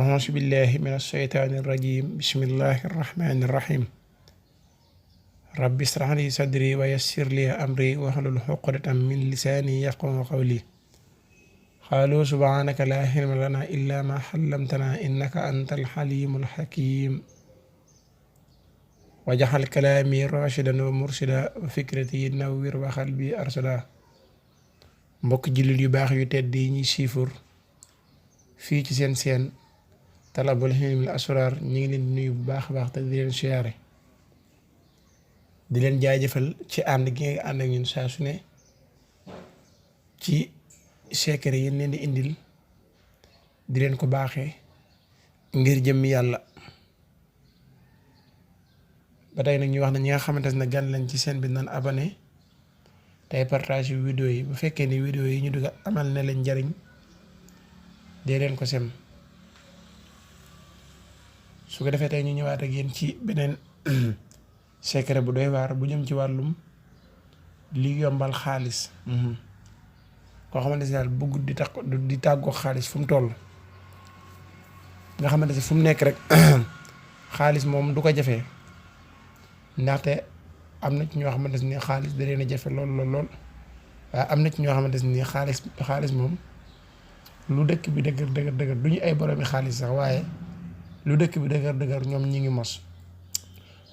أعوذ بالله من الشيطان الرجيم بسم الله الرحمن الرحيم رب اشرح لي صدري ويسر لي أمري واحلل عقدة من لساني يفقهوا قولي قالوا سبحانك لا علم لنا إلا ما علمتنا إنك أنت الحليم الحكيم وجعل كلامي راشدا ومرشدا وفكرتي نوّر وقلبي أرشدا mbokk jullit yu baax yu tedd yi ñuy siifur fii ci seen Talabul Hilmil Asrar ñu ngi leen di nuyu bu baax a baax te di leen siyaare di leen jaajëfal ci ànd gi nga ànd ak ñun saa su ne ci secret yi leen di indil di leen ko baaxee ngir jëmmi yàlla ba tey nag ñu wax ne ñi nga xamante ne gan lañ ci seen bi nan abonné tey partage vidéo yi bu fekkee ni vidéo yi ñu dugg amal na leen njariñ dee leen ko sem su ko defee tey ñu ñëwaat ak yéen ci beneen secret bu doy waar bu jëm ci wàllum li yombal xaalis koo xamante ne daal bëgg di tàggoo xaalis fu mu toll nga xamante ne fu mu nekk rek xaalis moom du ko jafee ndaxte am na ci ñoo xamante ne xaalis da leen a jafe lool waaye am na ci ñoo xamante ne xaalis moom lu dëkk bi dëgër du ñu ay boromi xaalis sax waaye lu dëkk bi dëgër ñoom ñi ngi mos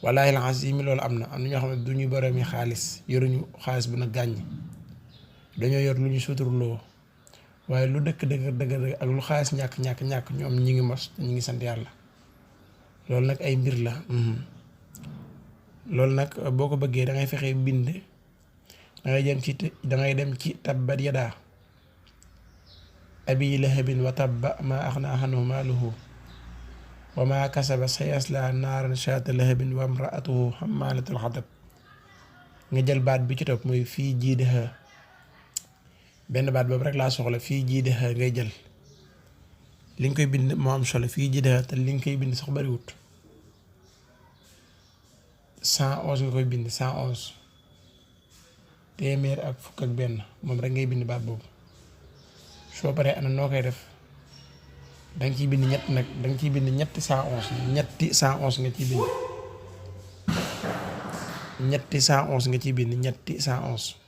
wallaahi al-aziim loolu am na ñoo xam ne du ñu boromi xaalis yoruñu xaalis bu na gàññ dañoo yor lu ñu suturloo waaye lu dëkk dëgër ak lu xaalis ñàkk ñoom ñi ngi mos te ñi ngi sant yàlla loolu nag ay mbir la loolu nag boo ko bëggee da ngay fexe bind da ngay dem ci tabbat yadaa abii lahabin wa tabba maa aghnaa anhu maaluhu wa maa kasaba sayaslaa naaran zaata lahabin wa imra'atuhu hammaalatal hatab nga jël baat bi ci topp mooy fii jiidihaa benn baat boobu rek laa soxla fii jiidihaa ngay jël li nga koy bind moo am solo fii jiidihaa te li nga koy bind sax bariwut 111 nga koy bind 111 téeméer ak fukk ak benn moom rek ngay bind baat boobu soo paree ana noo koy def danga ciy bind ñett nag danga ciy bind ñetti 111 ñetti 111 nga ciy bind ñetti 111 nga ciy bind ñetti 111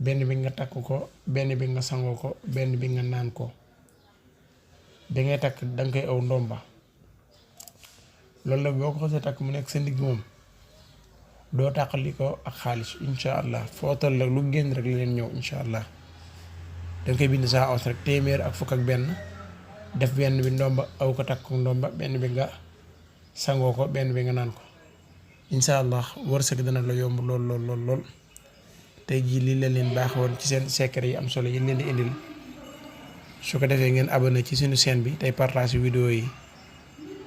benn bi nga takk ko benn bi nga sangoo ko benn bi nga naan ko da ngay takk danga koy aw ndomba loolu nag boo ko xasee takk mu nekk sa ndigg moom doo tàqali ko ak xaalis incha allah foo toll rek lu génn rek la leen ñëw incha allah danga koy bind saa os rek téeméer ak fukk ak benn def benn bi ndomba aw ko takk ndomba benn bi nga sangoo ko benn bi nga naan ko incha allah wërsëg dana la yomb lool tey jii lii la leen baax woon ci seen secret yi am solo yi leen di indil su ko defee ngeen abonné ci suñu chaîne bi tey partage vidéo yi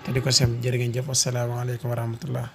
te di ko sem jërë ngeen jëf wasalaamaaleykum wa rahmatullah